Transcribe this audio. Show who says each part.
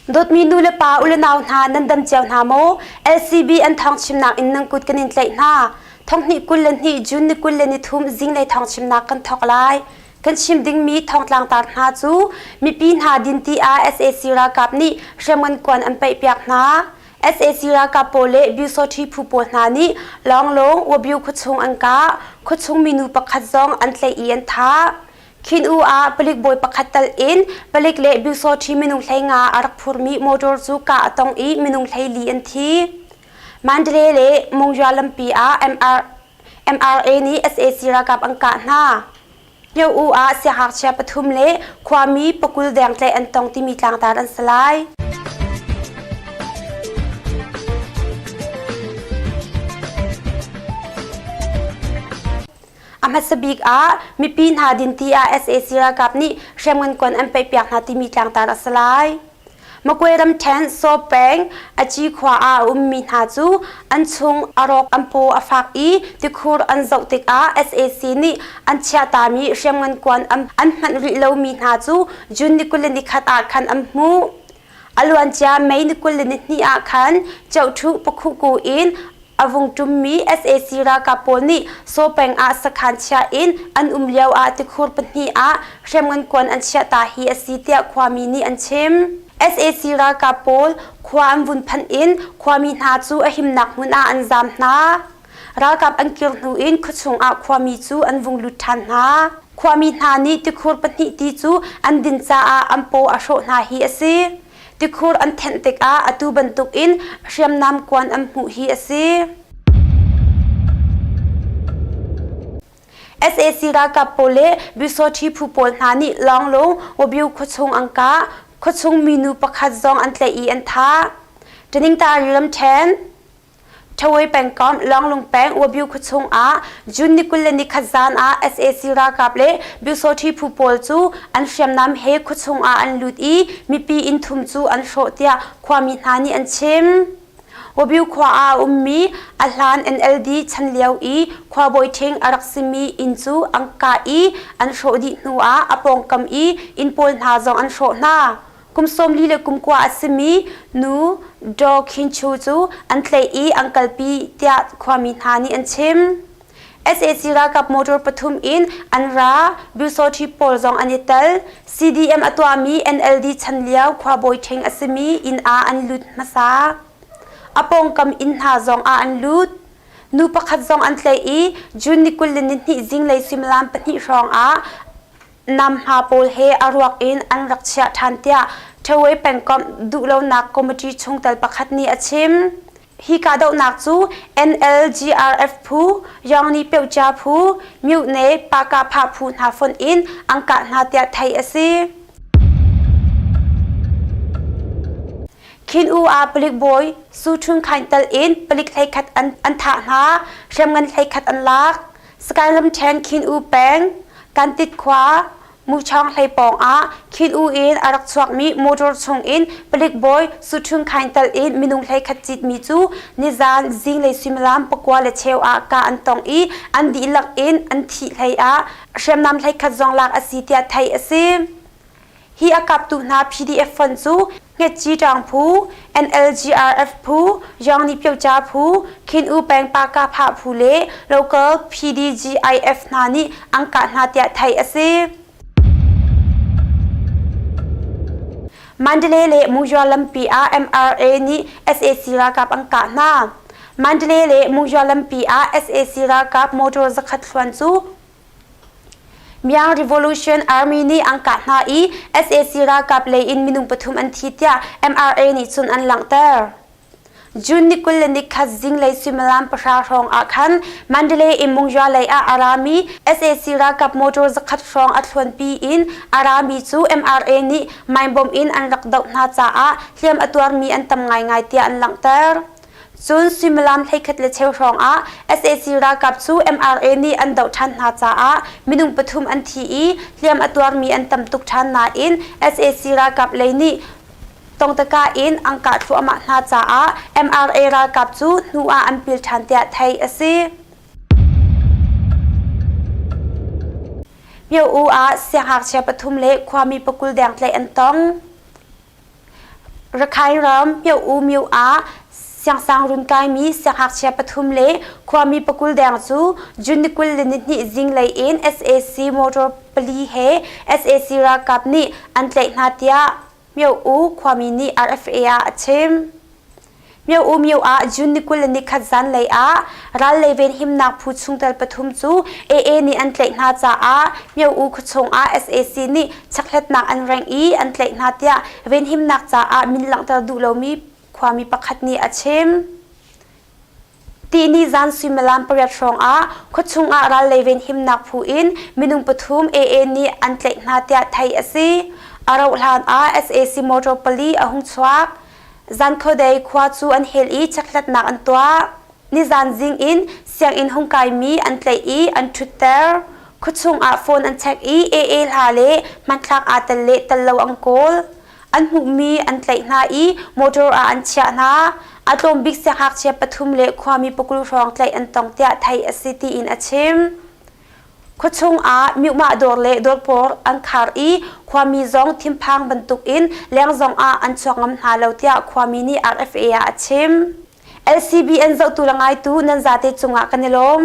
Speaker 1: Dawtmi nu le pa u le nau hna nan dam cio hna maw? LCB an thawng chimnak in nan kut kan in tlaih hna. Thonghnih 22 June ni 23 zinglei thawng chimnak kan thawk lai. Kan chim dingmi thawngtlang tar hna cu mipi hna dinti ah sac ralkap nih hriamngan kuan an paihpiak hna. Sac ralkap pawl le Byusawṭhi phu pawl hna nih Lawnglawng Wabyu khuachung an kah. Khuachung minu pakhat zong an tlaih i an thah. Khin U ah palik bawi pakhat tal in palik le Byusawṭhi minung 15 a rak phurmi motor cu kah a tong i minung 14 an thi. Mandalay le Monywa lampi ah MR MRA nih sac ralkap an kah hna. Hyo-u ah siangngakchia pathum le khuami pakul deng tlaih an tong timi tlangtar an si lai. A hmasa bik ah mipi hna dinti ah sac ralkap nih hriamngan kuan an paihpiak hna timi tlangtar a si lai. Makwe ramṭhen Saw peng Aci khua ah a ummi hna cu an chung a rawk an paw a fak i tikhur an zoh tikah sac nih an chiahtami hriamngan kuan an hmanh rih lomi hna cu June ni 21 ah khan an hmuh. A luancia May ni 22 ah khan Ceuṭhuh Pakhuhku in a vung ṭummi sac ralkap pawl nih Saw peng ah sakhan chia in an um lio ah tikhur pahnih ah hriamngan kuan an chiahta hi a si tiah khuami nih an chim. Sac ralkap pawl khua an vun phanh in khuami hna cu a himnak hmun ah an zaam hna. Ralkap an kir hnu in khuachung ah khuami cu an vung lut ṭhan hna. Khuami hna nih tikhur pahnih ti cu an din caah an paw a hrawh hna hi a si. Tikhur an thenh tikah atu bantukin hriamnam kuan an hmuh hi a si. Sac ralkap pawl le Byusawṭhi phu pawl hna nih Lawnglung, Wabyu khuachung an kah. Khuachung minu pakhat zong an tlaih i an thah. Taningtari ramṭhen Ṭhawei pengkomh Lawnglung peng Wabyu khuachung ah June ni 21 zan ah sac ralkap le Byusawṭhi phu pawl cu an hriamnam he khuachung ah an lut i mipi inn thum cu an hrawh tiah khuami hna nih an chim. Wabyu khua ah a ummi a hlan NLD chan lio i khuabawi ṭhing a rak simi inn cu an kah i an hrawh dih hnu ah a pawngkam i inn pawl hna zong an hrawh hna. Kum sawmli le kum kua a simi nu Daw Khin Chu cu an tlaih i an kalpi tiah khuami hna nih an chim. Sac ralkap motor pathum in an ra, Byusawṭhi pawl zong an i tel. CDM a tuahmi NLD chan lio khuabawi ṭhing a simi inn ah an lut hmasa. A pawngkam inn hna zong ah an lut. Nu pakhat zong an tlaih i June ni 22 zinglei suimilam pahnih hrawng ah namhma pawl he a ruak in an rak chiah ṭhan tiah Ṭhawei pengkomh duhlonak committee chungtel pakhat nih a chim. Hi kahdohnak cu NLGRF phu, Yawngni Pyohcia phu, Myuhne Pakahphah phu hna fonh in an kah hna tiah theih a si. Khin U ah palik bawi Su Ṭhun Khaing tal in palik 11 an thah hna, hriamngan 11 an lak. Sagaing ramṭhen Khin U peng, Kantit khua, Muchawng hlei pawng ah Khin U in a rak chuakmi motor chung in palik bawi Su Ṭhun Khaing tal in minung 11 citmi cu nizaan zinglei suimilam pakua le cheu ah kah an tong i an dihlak in an thih hlei ah hriamnam 11 zong lak a si tiah theih a si. Hi a kaptu hna PDF fund cu Hngetci Ṭaang phu, NLGRF phu, Yawngni Pyoca phu, Khin U peng Pakahphah phu le local PDGIF hna nih an kah hna tiah theih a si. Mandalay le Monywa lampi ah MRA nih sac ralkap an kah hna. Mandalay le Monywa lampi ah sac ralkap motor zakhat hluan cu Myanmar Revolution Army nih an kah hna i sac ralkap lei in minung pathum an thi tiah MRA nih cun an langhter. June ni 21 zinglei suimilam pahra hrawng ah khan Mandalay in Mungya lei ah a rami sac ralkap motor zakhat hrawng a thluanpi in a rami cu MRA nih mine bomb in an rak doh hna caah hliam a tuarmi an tam ngaingai tiah an langhter. Cun suimilam 11 le cheu hrawng ah sac ralkap cu MRA nih an doh ṭhan hna caah minung pathum an thi i hliam a tuarmi an tam tuk ṭhan nain sac ralkap lei nih tongtaka in an kah thluahmah hna caah MRA ralkap cu hnu ah an pil ṭhan tiah theih a si. Myo-U ah siangngakchia pathum le khuami pakul deng tlaih an tong. Rakhine ram Myo-U myo ah siangsangruun kaimi siangngakchia pathum le khuami pakul deng cu June ni 22 zinglei in sac motor pali he sac ralkap nih an tlaih hna tiah Myo-U khuami nih RFA ah a chim. Myo-U myo ah June ni 21 zanlei ah ral lei venhimnak phu chungtel pathum cu AA nih an tlaih hna caah Myo-U khuachung ah sac nih chekhlatnak an rengh i an tlaih hna tiah venhimnak caah min langhter duh lomi khuami pakhat nih a chim. Tihni zan suimilam pariat hrawng ah khuachung ah ral lei venhimnak phu in minung pathum AA nih an tlaih hna tiah theih a si. A rauh hlan ah sac motor pali a hung chuak. Zan khuadei khua cu an hel i chekhlatnak an tuah. Nizan zing in sianginn hung kaimi an tlaih i an ṭhutter. Khuachung ah phone an check i AA hla le hmanthlak aa tel le tel lo an kawl. An hmuhmi an tlaih hna i motor ah an chiah hna. A tlawm bik siangngakchia pathum le khuami pakul hrawng tlaih an tong tiah theih a si tiin a chim. Khuachung ah mihmah dawr le dawrpawr an khar i khuami zong thinphang bantukin leng zong ah an chuak ngam hna lo tiah khuami nih RFA ah a chim. LCBN zohtu le ngaitu nan zate cungah kan i lawm.